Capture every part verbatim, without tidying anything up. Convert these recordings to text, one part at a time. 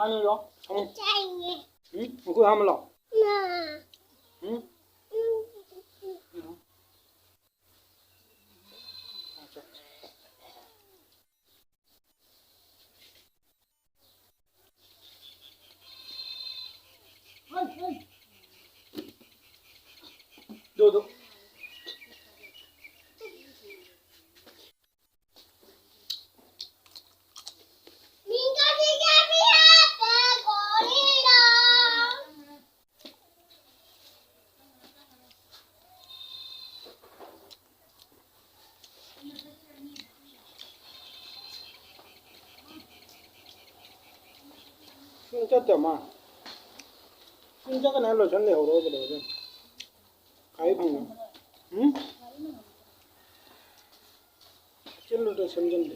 ꯍꯥꯝꯃꯤꯔꯣ? ꯍꯥꯝꯃꯨ꯫ ꯆꯥꯏꯌꯦ꯫ ꯎꯝ? ꯃꯈꯨꯠ ꯍꯥꯝꯃꯨ ꯂꯥꯎ꯫ ꯃꯥ꯫ ꯎꯝ? ꯎꯝ꯫ ꯎꯝ꯫ ꯗꯣ, ꯗꯣ꯫ ꯁꯨꯝ ꯆꯠꯇ ꯃꯥ꯫ ꯁꯨꯝ ꯆꯠꯀꯅꯤ ꯍꯥꯏ ꯂꯣꯏꯁꯟ ꯂꯩꯍꯧꯔꯣ ꯀꯩꯗꯧꯔꯒꯦ? ꯈꯥꯏ ꯐꯪꯉꯣ꯫ ꯎꯝ? ꯆꯤꯜꯂꯨꯗ ꯁꯦꯝꯖꯤꯟꯗꯦ꯫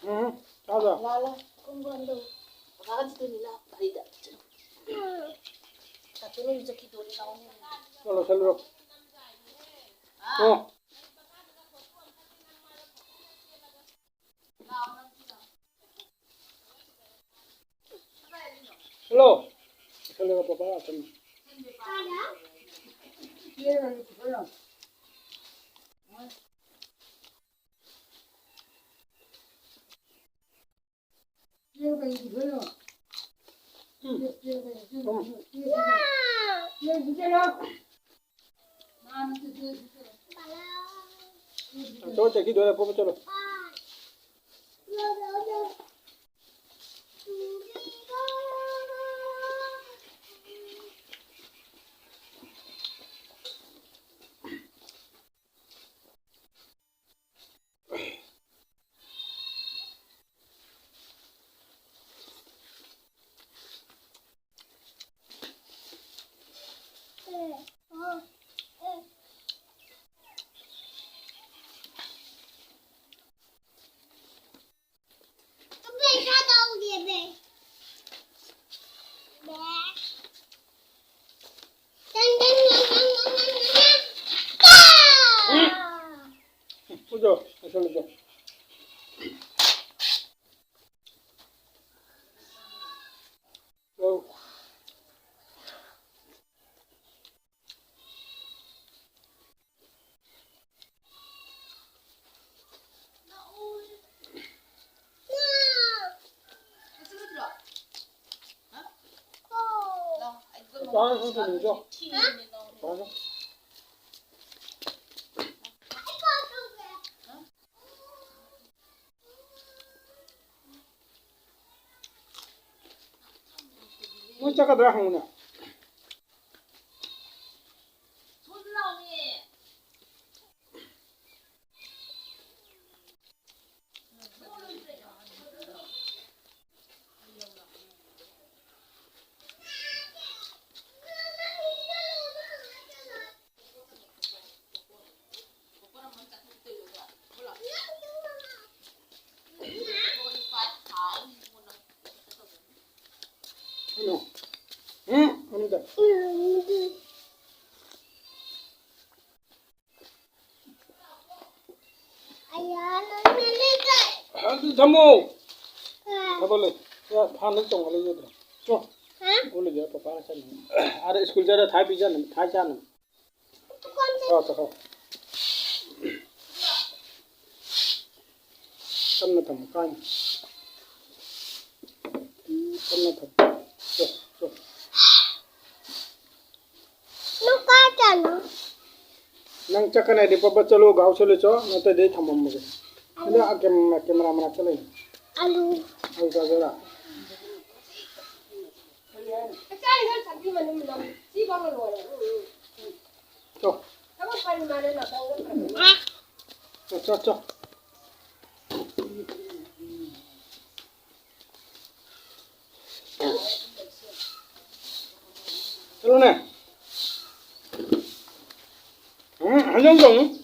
ꯎꯝ, ꯆꯥꯗ꯫ ꯆꯠꯂꯣ, ꯆꯠꯂꯨꯔꯣ꯫ ꯑꯣ꯫ ꯍꯜꯂꯣ꯫ ꯆꯠꯂꯒ ꯄꯄꯥ ꯂꯥꯛꯀꯅꯤ꯫ ꯆꯠꯂꯣ, ꯆꯠꯈꯤꯗꯣꯔꯦ, ꯄꯣꯠ ꯆꯠꯂꯣ꯫ ꯃꯣꯏ ꯆꯠꯀꯗ꯭ꯔꯥ ꯍꯪꯉꯨꯅꯦ꯫ ꯑꯗꯨ ꯊꯝꯃꯣ꯫ ꯊꯕꯛ ꯂꯩ꯫ ꯐꯥꯟꯗ ꯆꯣꯡꯍꯜꯂ ꯌꯦꯡꯗ꯭ꯔꯣ? ꯆꯣ꯫ ꯍꯥ? ꯑꯣ, ꯂꯩꯖꯔ ꯄꯄꯥꯅ ꯆꯠꯅꯤ꯫ ꯑꯥꯗ ꯁ꯭ꯀꯨꯜ ꯆꯠꯂ ꯊꯥꯏ ꯄꯤꯖꯅꯕ, ꯊꯥꯏ ꯆꯥꯅꯕ꯫ ꯆꯥꯎ, ꯆꯥꯎ꯫ ꯇꯞꯅ ꯊꯝꯃꯨ, ꯀꯥꯏꯅ꯫ ꯇꯞꯅ ꯊꯝꯃꯨ꯫ ꯆꯣ, ꯆꯣ꯫ ꯅꯪ ꯀꯥꯏ ꯆꯠꯂꯤꯅꯣ? ꯅꯪ ꯆꯠꯀꯅꯤ ꯍꯥꯏꯗꯤ ꯄꯠ ꯄꯠ ꯆꯠꯂꯣ, ꯒꯥꯎ ꯁꯠꯂꯨ ꯆꯣ, ꯅꯠꯇ꯭ꯔꯗꯤ ꯑꯩ ꯊꯝꯃꯝꯃꯒꯦ꯫ ꯑꯗꯣ ꯑꯥ ꯀꯦꯝ-, ꯀꯦꯃꯦꯔꯥ ꯃꯅꯥꯛꯇ ꯂꯩ꯫ ꯑꯂꯨ꯫ ꯑꯂꯨ ꯆꯥꯖꯔꯥ? ꯆꯣ꯫ ꯆꯣ, ꯆꯣ, ꯆꯣ꯫ ꯆꯠꯂꯣꯅꯦ꯫ ꯎꯝ, ꯍꯟꯖꯟ ꯇꯧꯅꯨ꯫